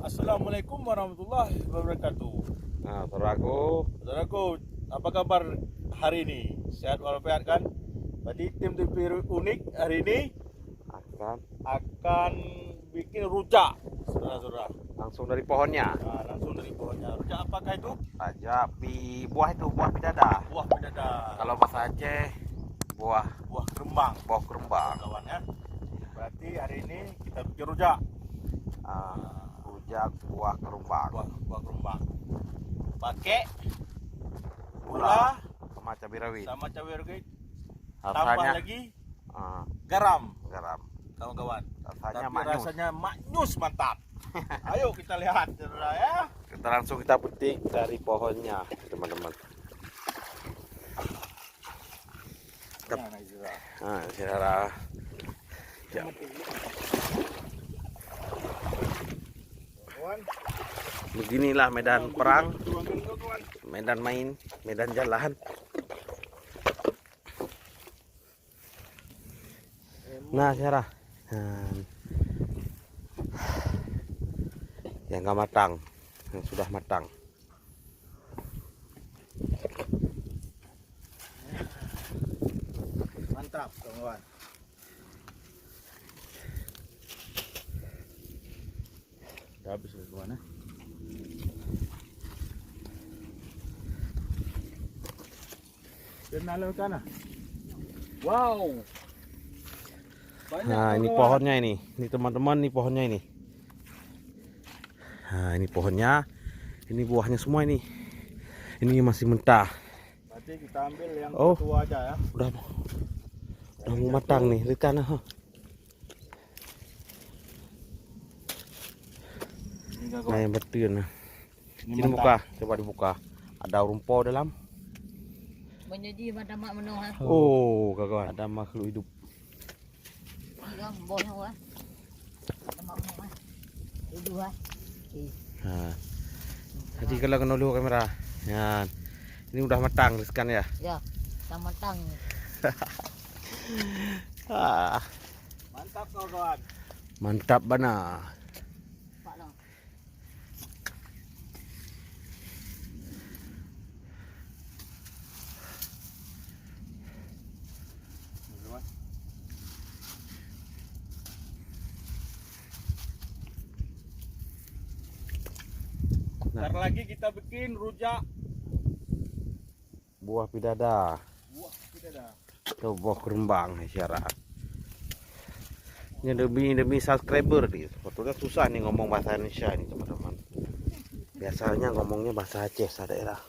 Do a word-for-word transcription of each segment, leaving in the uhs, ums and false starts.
Assalamualaikum warahmatullahi wabarakatuh. Nah, saudaraku. Saudaraku, apa kabar hari ini? Sehat walafiat kan? Berarti tim T V Unik hari ini akan akan bikin rujak, saudara-saudara. Langsung dari pohonnya. Nah, langsung dari pohonnya. Rujak apakah itu? Rujak pi buah itu, buah pidada. Buah pidada. Kalau bahasa Aceh, buah buah kerembang. Buah kerembang. Kawan ya. Berarti hari ini kita bikin rujak. Ah, rujak buah kerembang. Buah buah kerembang. Pakai gula, gula sama cabai rawit. Sama cabai rawit. Rasanya tambah lagi ah, garam, garam. Kawan-kawan. Rasanya tapi maknyus. Rasanya maknyus mantap. Ayo kita lihat, saudara ya. Kita langsung kita petik dari pohonnya, teman-teman. Nah, nah, saudara. Nah, saudara. Ya. Kawan. Beginilah medan perang, medan main, medan jalan. Nah, Sarah. Nah. Yang nggak matang, yang sudah matang. Mantap, kawan. Udah habis, kawan, eh. Dan lalu sana. Wow. Banyak, nah, ini kawan. Pohonnya ini. Ini, teman-teman, ini pohonnya ini. Nah, ini pohonnya. Ini buahnya semua ini. Ini masih mentah. Berarti kita ambil yang oh, tua aja ya. Udah, udah mau matang nih, lihat sana, ha. Ini, kawan. Nah, yang betul, nah. Ini ini mantap. Buka, coba dibuka. Ada rumpau dalam. Menyaji mata mak menung, ha. Oh, kawan. Ada makhluk hidup. Iya, boh, ha. Ada mak menung, ha. Dua. Ih. Nah. Tadi kalau kena dulu kamera. Ya. Ini udah matang, riskan ya? Ya, udah matang. Ah. Mantap, kawan. Mantap bana. Pak, no. Nah. Ntar lagi kita bikin rujak buah pidada. Buah pidada. Tuh, buah kerembang, syarat. Ini demi, demi subscriber nih. Sebetulnya susah nih ngomong bahasa Indonesia nih, teman-teman. Biasanya ngomongnya bahasa Aceh, sadaerah.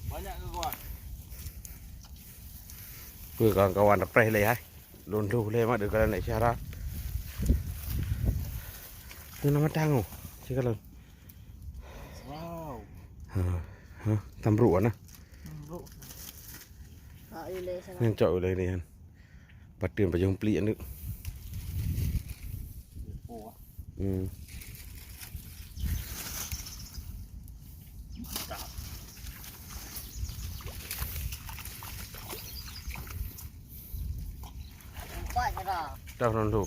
Banyak ke, kawan. Wih, kawan-kawan, repreh leh, hai. Lunduh leh, mak, dengan naik syarat. Itu nama tangu. Sih kalau. Wow. Hah, hah, tambruk mana? Tambruk. Ah, ini sana. Ngencok udah ini kan. Patin pajang peli anu. Oh. Hmm. Mantap. Empat sudah. Dah, Rondo.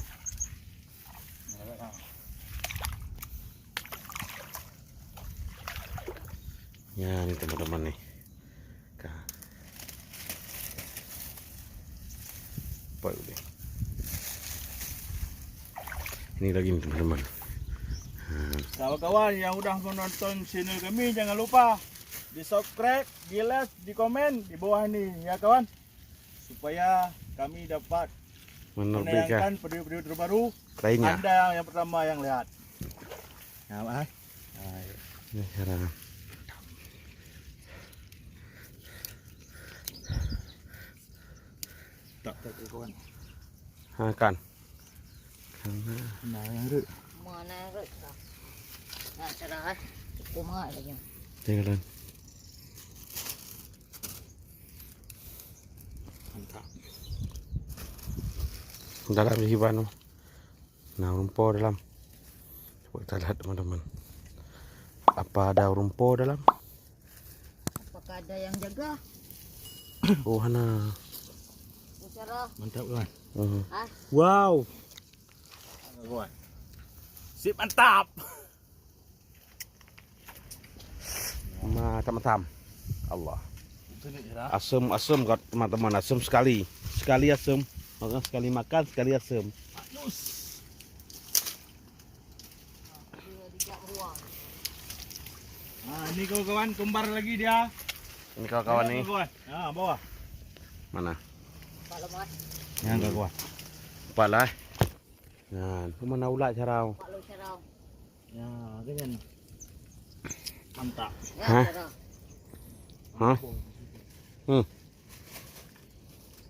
Ya, ini teman-teman nih. Ka-, apa udah? Ini lagi nih, teman-teman. Nah. Kawan-kawan yang udah menonton channel kami, jangan lupa di subscribe, di like, di komen di bawah ini ya, kawan, supaya kami dapat menerbitkan menayangkan video-video terbaru lainnya. Anda yang pertama yang lihat. Nah, ah. Nah, ya. Ini sekarang. Tak, tak, kawan. Makan. Karena nah, yang ru. Mana yang ru? Nah, serah, ah. Cukup mah aja. Jalan. Mantap. Dalam sih, Bang. Nah, rumpau dalam. Coba kita lihat, teman-teman. Apa ada rumpau dalam? Apakah ada yang jaga? Oh, hana. Bicara. Mantap, kawan. Mhm. Ah. Wow. Kawan. Sip, mantap. Macam-macam. Allah. Asem, asem, teman-teman, asem sekali. Sekali asem. Makan sekali, makan sekali asem. Nah, ini kawan-kawan, kembar lagi dia. Ini kawan-kawan nih. Kawan. Nah, bawah. Mana? Yang kawan. Kepala. Nah, itu mana ulat carau? Kalau carau. Ya, kan. Mantap. Ya, hah? Carau. Hah? Hmm.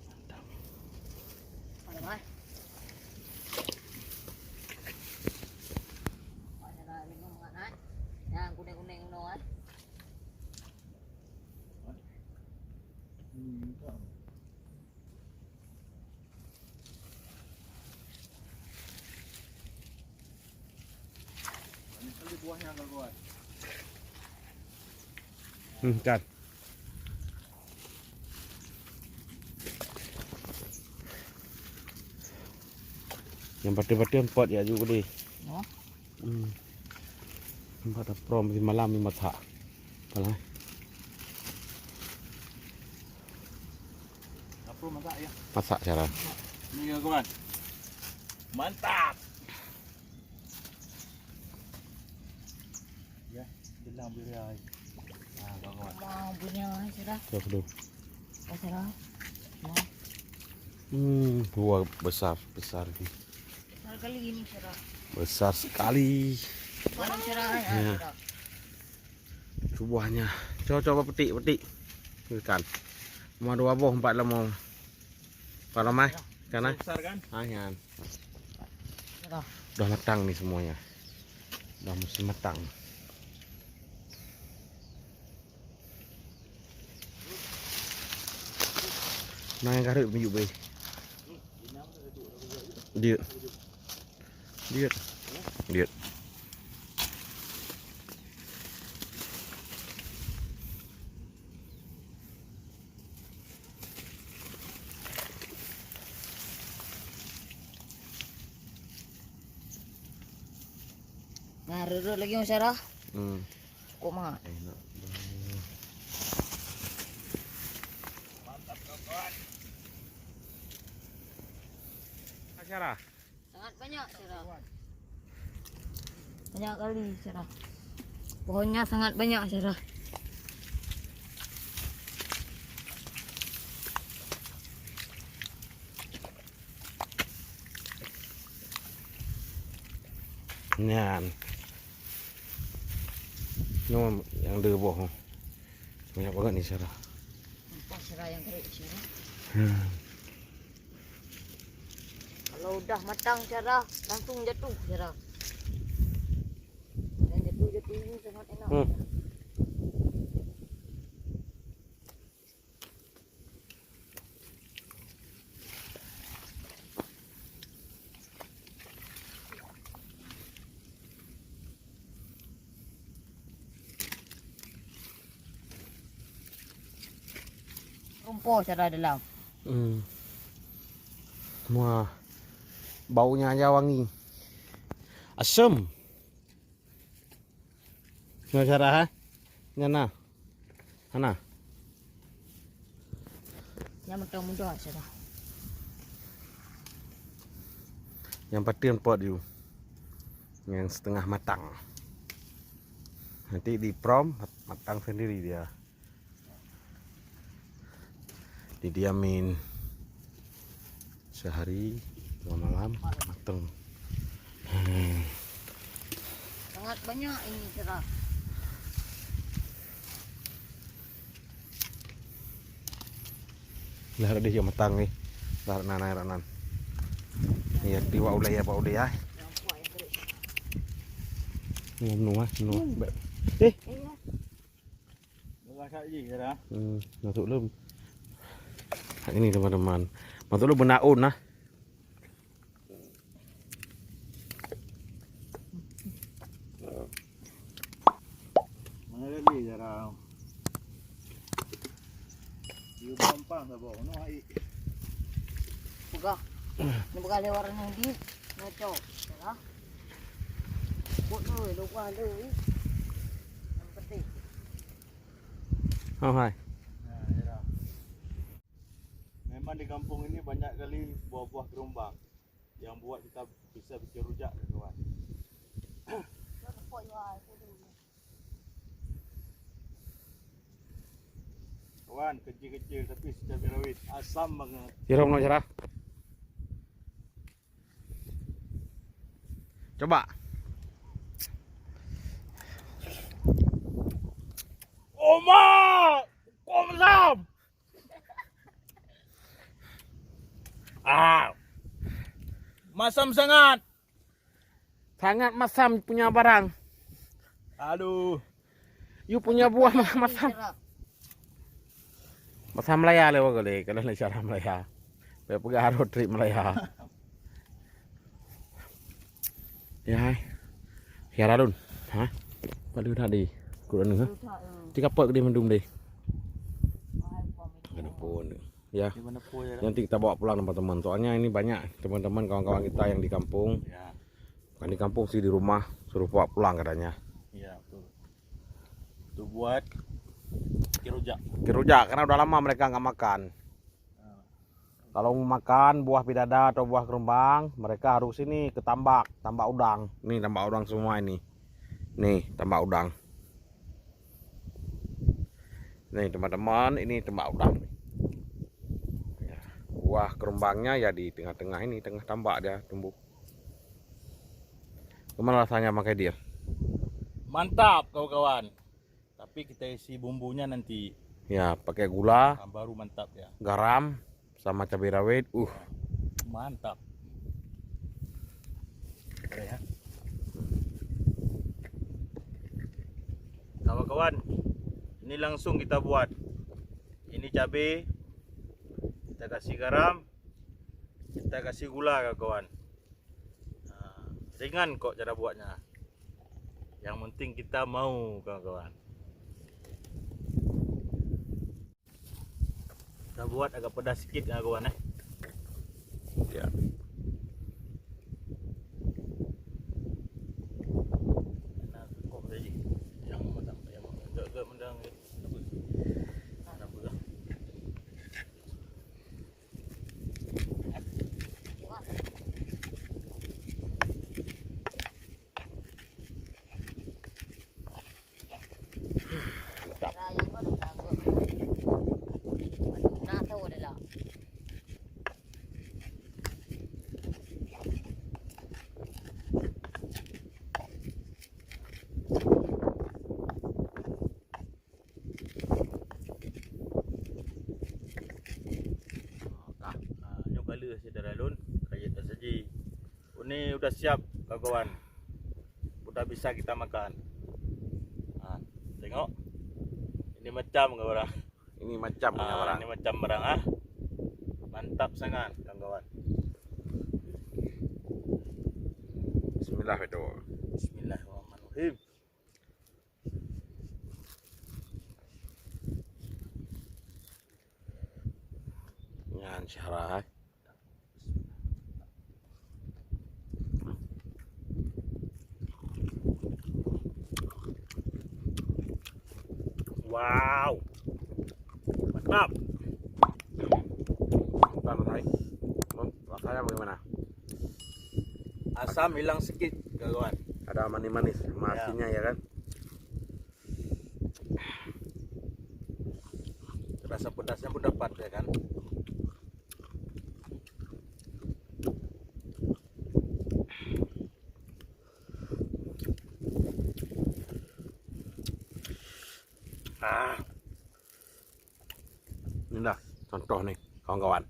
Mantap. Ada, Mas. Ada lima, Mas. Yang kuning-kuning, Mas. Hmm. Banyak kali buahnya, kawan. Hmm, kan. Yang pati-pati empat ya juga deh. Oh. Hmm. Empat prom di malam, empat hak. Apalah. Apa masak ya? Masak cara. Ini ya, kawan. Mantap. Ya, bilang birai. Nah, kawan. Mau punya sudah. Terus dulu. Sudah. Mau. Hmm, dua besar, besar nih. Besar kali ini, sudah. Besar sekali. Mana sudah? Ya. Sudah. Buahnya. Coba, coba petik, petik. Ikan. Mau dua boh, empat lemong. Kalau mah, karena besar kan? Ah, ya. Udah. Udah matang nih semuanya. Udah musim matang. Nah, yang karet minggu baik. Dia. Lihat. Lihat. Nah, duduk lagi, Mas Sarah. Hmm. Kok mah? Enak banget. Mantap, kawan. Mas Sarah. Sangat banyak, Sarah. Banyak kali, Sarah. Pohonnya sangat banyak, Sarah. Nyan. No, yang ada boh. Banyak banget nih, Sarah. Apa, Sarah, yang kering, Sarah? Hmm. Kalau udah matang, Sarah, langsung jatuh, Sarah. Dan jatuh-jatuh ini sangat enak. Hmm. Rumput cara dalam. Hmm. Wah. Baunya aja wangi. Asam. Nah, cara, ha? Nyana. Mana? Yang matang muda, Sarah. Yang patin pot you. Yang setengah matang. Nanti di prom mat-, matang sendiri dia. Didiamin sehari dua malam, mateng. Hmm. Sangat banyak ini, Sarah. Lah, ada dia matang nih. Lah, nana, nana. Iya, tiwa ulai ya, Pak, ulai ya. Minum, minum, ah, minum. Hmm. Ba-, eh. Iya. Masak ji, Sarah. Hmm, masuk dulu. Nah, ini, teman-teman. Masuk dulu benaun, nah. Mana tadi, Sarah? Di gampang, Sarah, bawa, no, ai. Pegang. Ini pegang lewaran yang di, ngaco, Sarah. Yang penting. Oh hai. Nah, ya. Memang di kampung ini banyak kali buah-buah gerombang yang buat kita bisa bikin rujak, kawan. Kawan, kecil-kecil tapi si cabai rawit asam banget. Jeruk no cerah. Coba. Oma, komsam. Ah, masam sangat. Sangat masam punya barang. Aduh. You punya buah mah masam. Masam Malaya lewa kali kalau ni cara Malaya. Baya pegarut trik Malaya. Ya. Ya ralun. Hah? Palu tadi. Kurang dengar. Tiga pot gede mendung deh. Kenapa? Ya. Gimana po ya? Nanti kita bawa pulang teman-teman. Soalnya ini banyak teman-teman kawan-kawan kita yang di kampung. Ya, Bukan di kampung sih, di rumah, suruh bawa pulang katanya. Iya betul. Itu buat kirujak. Kirujak karena udah lama mereka nggak makan. Kalau mau makan buah pidada atau buah gerombang, mereka harus sini ke tambak, tambak udang. Nih tambak udang semua ini. Nih tambak udang. Nih teman-teman, ini tambak udang. Ya, buah gerombangnya ya di tengah-tengah ini, tengah tambak dia tumbuh. Gimana rasanya Bang Kadir? Mantap kawan-kawan. Tapi kita isi bumbunya nanti. Ya, pakai gula, Ah, baru mantap ya. Garam, sama cabai rawit. Uh, Mantap. Oke ya. Kawan-kawan, ini langsung kita buat. Ini cabai, kita kasih garam, kita kasih gula kawan-kawan. Nah, ringan kok cara buatnya. Yang penting kita mau kawan-kawan. Kita buat agak pedas sedikit kawan-kawan eh. Ya. Nah, cukup saja. Yang macam yang agak-agak mendang ni. Apa? Kenapa lah? Nah, nyo kali saudara lun, kaya tasaji. Ini udah siap kawan. Udah bisa kita makan. Nah, tengok. Ini macam kawan. Ini macam punya Ah, orang. Ini macam barang ah. Mantap sangat kawan. Bismillah itu. Bismillahirrahmanirrahim. Nyan syarah. Wow. Mantap. Bukan rasanya. Rasanya bagaimana? Asam hilang sedikit kawan. Ada manis-manis, masinnya ya kan? Rasa pedasnya pun dapat ya kan. Ah, Ini dah contoh nih kawan-kawan.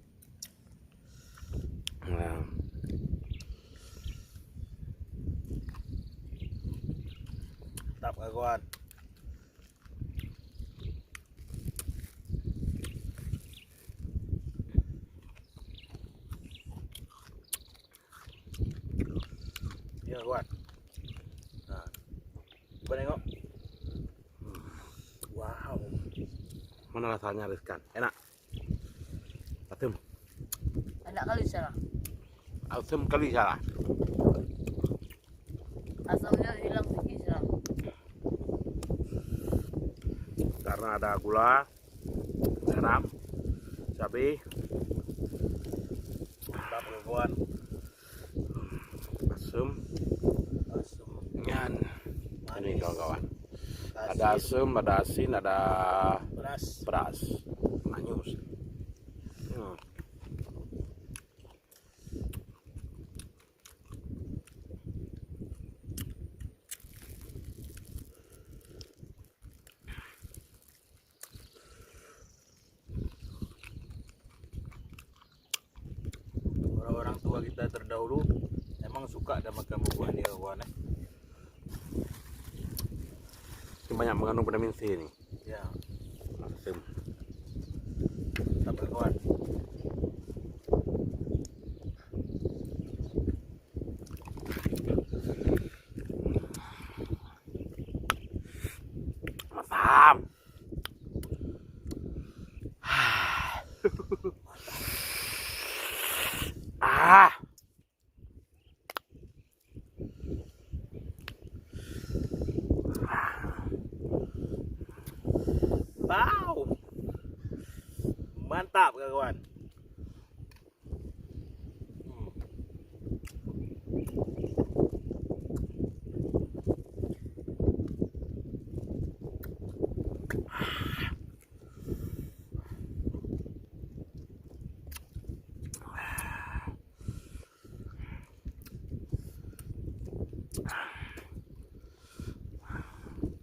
Nah, mantap kawan. Ya kawan. Nah, coba tengok. Wow. Mana rasanya Rizkan? Enak. Atem. Enak kali salah. Atem kali salah. Asamnya hilang. Nah, ada gula, garam, cabai, mantap kawan. Asam, asam, nyan. Ini kawan-kawan. Ada asam, ada asin, ada beras. Beras. Manyus. Hmm. Orang-orang tua kita terdahulu emang suka ada makan buah ni kawan eh. Ini banyak mengandung vitamin C ini. Ya. Asam. Tambah kawan. Masam. Ah. Wow. Mantap kawan.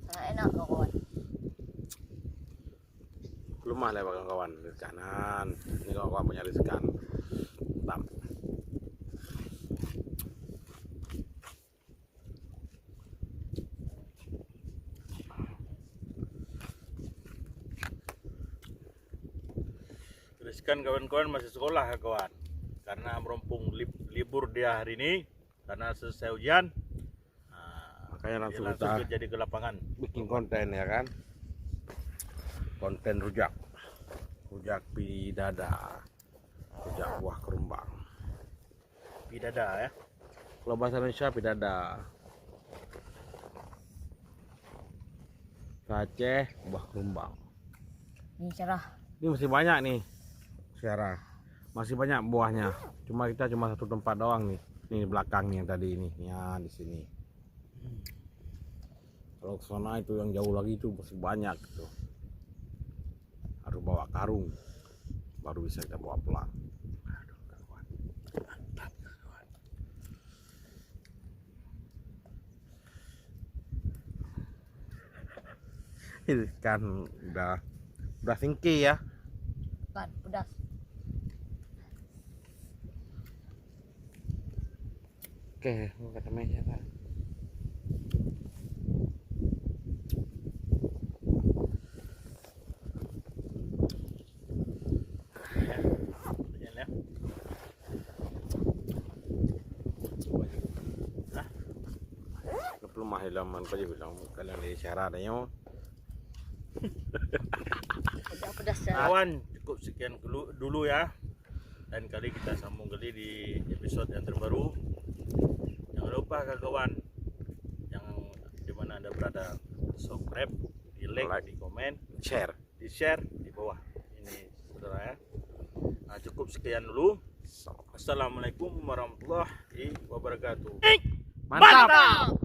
Nah, enak kawan. Belum lah kawan-kawan, kanan. Ini kawan-kawan punya riskan. Mantap. Riskan kawan-kawan masih sekolah kawan. Karena merompung lib- libur dia hari ini karena selesai ujian. Nah, makanya langsung dia langsung kita kerja di lapangan. Bikin konten ya kan. Konten rujak. Rujak pidada. Rujak buah kerumbang. Pidada ya. Kalau bahasa Indonesia pidada. Aceh buah kerumbang. Ini cerah. Ini masih banyak nih. Cerah. Masih banyak buahnya. Cuma kita cuma satu tempat doang nih. Ini belakang nih yang tadi ini. Ya, di sini. Kalau ke sana itu yang jauh lagi itu masih banyak gitu. Harus bawa karung. Baru bisa kita bawa pulang. Aduh, kawan. Mantap, kawan. Ini kan udah udah singki ya. Kan, udah. Oke, mau ketemu ya, Kak. Belum mah hilaman kau bilang kalian di syarat aja. Pedas ya. Kawan, cukup sekian dulu, dulu ya. Lain kali kita sambung kali di episode yang terbaru. Jangan lupa kawan-kawan yang di mana anda berada, subscribe, di like, like, di komen, share, di share di bawah ini saudara ya. Nah, cukup sekian dulu. Assalamualaikum warahmatullahi wabarakatuh. Mantap.